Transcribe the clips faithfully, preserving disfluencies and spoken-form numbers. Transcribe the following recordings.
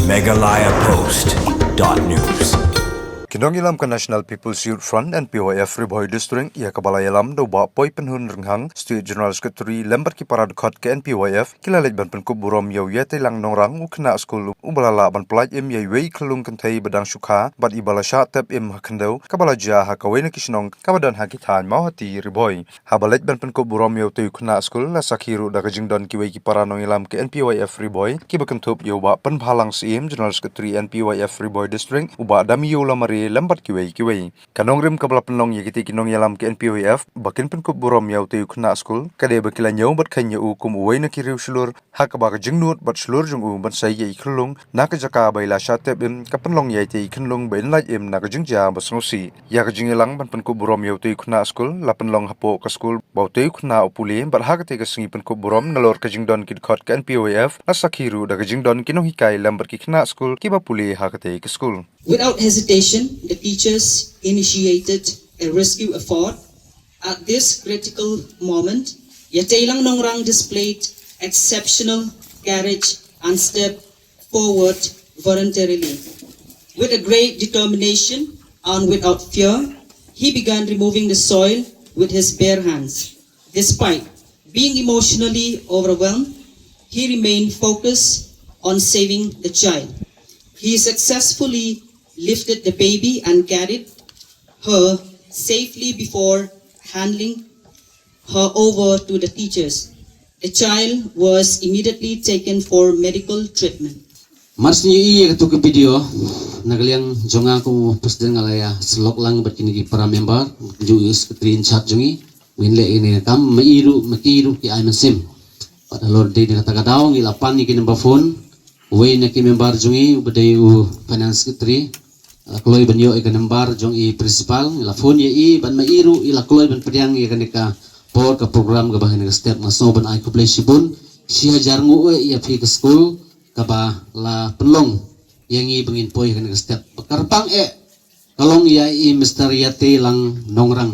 Meghalaya Post dot news. Ki nongïalam ka National People's Youth Front, N P Y F, Ri Bhoi District, ïa kaba la ïalam da u Bah Poipynhun Rynghang, State General Secretary, lem bad ki para dkhot ka N P Y F, ki la leit ban pynkup burom ïa u Ïateilang Nongrang, u khynnah skul uba la lah ban pyllait im ïa iwei i khyllung kynthei ba dang shu kha bad iba la shah tep im ha khyndew, kaba la jia ha kawei na ki shnong kaba don ha ki thaiñ Mawhati, Ri Bhoi. Haba leit ban pynkup burom ïa utei u khynnah skul, la sakhi ruh da ka jingdon kiwei ki para nongïalam ka N P Y F Ri Bhoi, kiba kynthup ïa u Bah Pynbhalang Syiem, General Secretary, N P Y F Ri Bhoi District, u Bah Damiyu Lamare, lem bad kiwei kiwei. Ka nongrim kaba la pynlong ïa kitei ki nongïalam ka N P Y F ba kin pynkup burom ïa utei u khynnah skul ka dei ba ki la ñiew bad kheiñ ïa u kum uwei na ki riewshlur, ha kaba ka jingnud bad shlur jong u ban sei ïa i khyllung na ka jaka ba i la shah tep im ka pynlong ïa itei i khyllung ba in lait im na ka jingjia ba sngewsih. Ïa ka jingïalang ban pynkup burom ïa utei u khynnah skul la pynlong hapoh ka skul ba utei u khynnah u pule, bad ha katei ka sngi pynkup burom, nalor ka jingdon ki dkhot ka N P Y F, la sakhi ruh da ka jingdon ki nonghikai lem bad ki khynnah skul kiba pule ha katei ka skul. Without hesitation, the teachers initiated a rescue effort. At this critical moment, Ïateilang Nongrang displayed exceptional courage and stepped forward voluntarily. With a great determination and without fear, he began removing the soil with his bare hands. Despite being emotionally overwhelmed, he remained focused on saving the child. He successfully lifted the baby and carried her safely before handing her over to the teachers. The child was immediately taken for medical treatment. Mar shu ïohi ïa katu ka video, na ka liang jong nga kum u president nga la ïa syllok lang bad kine ki para member, ju ïa secretary in charge jong ngi, ngin leh ïa kane ka kam, ma i ruh, ma ki ruh ki ai mynsiem. Bad halor dei na kata ka daw ngi la pan ïa ki number phone, uwei na ki member jong ngi uba dei u finance secretary, la kloi ban ïoh ïa ka number jong i principal, ngi la phone ïa i, bad ma i ruh i la kloi ban pdiang ïa kane ka por ka program kaba ha kane ka step. Nga sngew ban ai khublei shibun, shi hajar nguh eh ïa phi ka skul kaba la pynlong ïa ngi ba ngin poi ha kane ka step. Ba kyrpang eh ka long ïa i Mister Ïateilang Nongrang.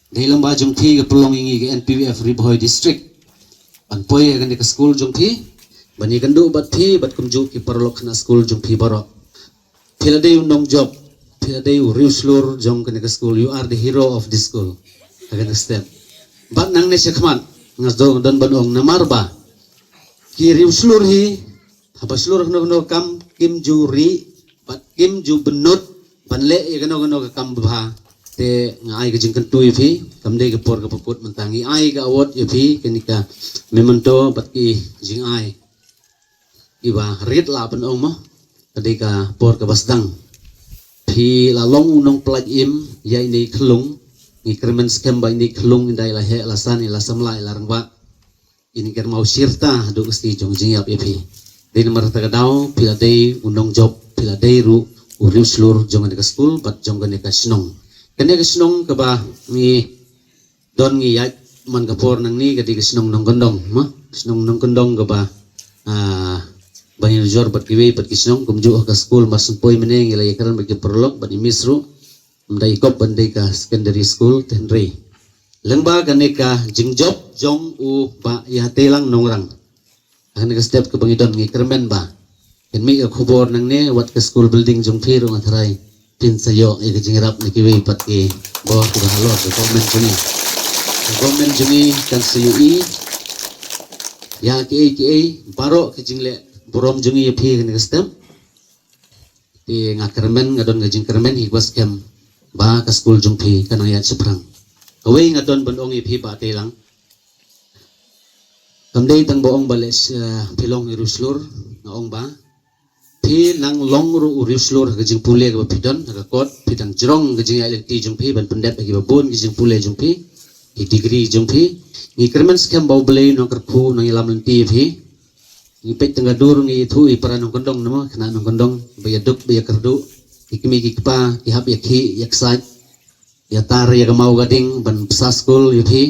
Dei lyngba jong phi ka pynlong ïa ngi ka N P Y F Ri Bhoi District ban poi ha kane ka skul jong phi, ban ïakynduh bad phi bad kumjuh ki paralok khynnah skul jong phi baroh. Phi la dei u nongjop, phi la dei u riewshlur jong kane ka skul. You are the hero of this school. Ha kane ka step. Bad nangne shakhmat nga sdang don ban ong namar ba ki riewshlur hi, haba shlur hano hano kam, kim ju rieh bad kim ju bynnud ban leh ïa kano kano ka kam babha. Te nga ai ka jingkyntu ïa phi, kam dei ka por kaba kut mynta, ngi ai ka award ïa phi, kane ka memento bad ki jingai kiba rit lah ban ong mo, ka dei ka por kaba sdang. Phi la long u nongpyllait im ïa ine i khyllung, ngi kyrmen skhem ba ine i khyllung ynda i la heh la san, i la samla, i la rangbah, in kyrmen u shirta haduh ka sngi jong jingïap ïa phi. Dei namar kata ka daw phi la dei u nongjop, phi la dei ruh u riewshlur jong kane ka skul bad jong kane ka shnong. Kane ka shnong kaba ngi don ngi ïaid man ka por nangne ka dei ka shnong Nongkyndong, ma? Shnong Nongkyndong kaba, ah, ba ngi nujor bad kiwei bad ki shnong, kumjuh ha ka skul mar syn poi mynne ngi la ïakren bad ki paralok bad i miss ruh. Ym dei kop ban dei ka secondary school te hynrei lyngba kane ka jingjop jong u Bah Ïateilang Nongrang, ha kane ka step kaba ngi don ngi kyrmen ba kin mih ka khubor nangne, wat ka school building jong phi ruh nga tharai phin sa ïoh ïa ka jingïarap na kiwei pat ki bor kiba halor ka government jong ngi. Ka government jong ngi kan sa ïohi ïa kiei kiei baroh ki jingleh burom jong ngi ïa phi ha kane ka step. Te nga kyrmen, nga don ka jingkyrmen hi ba skhem ba ka skul jong phi kan nang ïaid shaphrang. Kawei nga don ban ong ïa phi Bah Teilang. Kam dei tang ba ong ba leh, eh, phi long i riewshlur, nga ong ba phi nang long ruh u riewshlur ha ka jingpule kaba phi don ha ka kot, phi dang jrong ka jingïaid lynti jong phi ban pyndep ha kiba bun ki jingpule jong phi, ki degree jong phi. Ngi kyrmen skhem ba U Blei u nang kyrkhu, u nang ïalam lynti ïa phi. Ngi peit tang ka dur ngi ïathuh ïa para Nongkyndong, namar khynnah Nongkyndong ba ïaduk ba ïakyrduh, ki kmie ki kpa ki hap ïakhih ïaksaid, ïatar ïa ka maw ka ding ban pynshah skul ïa phi.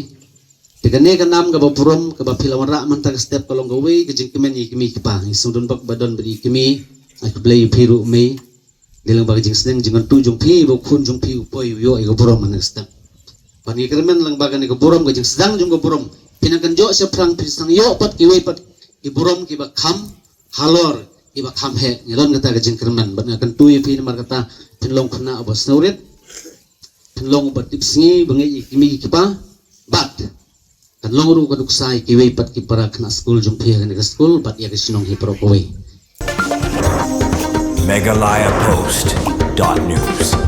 Te kane ka nam kaba burom kaba phi la wanrah mynta ka step ka long kawei ka jingkmen ïa ki kmie ki kpa. Ngi sngewdon bok ba don bad ïa ki kmie, ai khublei ïa phi ruh mei. Dei lyngba ka jingsneng jingkyntu jong phi ba u khun jong phi u poi u ïoh ïa ka burom mynta ka step. Bad ngi kyrmen lyngba kane ka burom, ka jingsdang jong ka burom, phi nang kynjoh shaphrang phin sa ïoh pat kiwei pat ki burom kiba kham halor iba kham heh, ngi don kata ka jingkyrmen, bad nga kyntu ïa phi namar kata, phin long khynnah uba sngewrit, phin long uba tipsngi, ba ngeit ïa ki kmie ki kpa, bad kan long ruh ka nuksa ïa kiwei pat ki para khynnah skul jong phi ha kane ka skul, bad ïa ka shnong hi baroh kawei. Meghalaya Post dot news.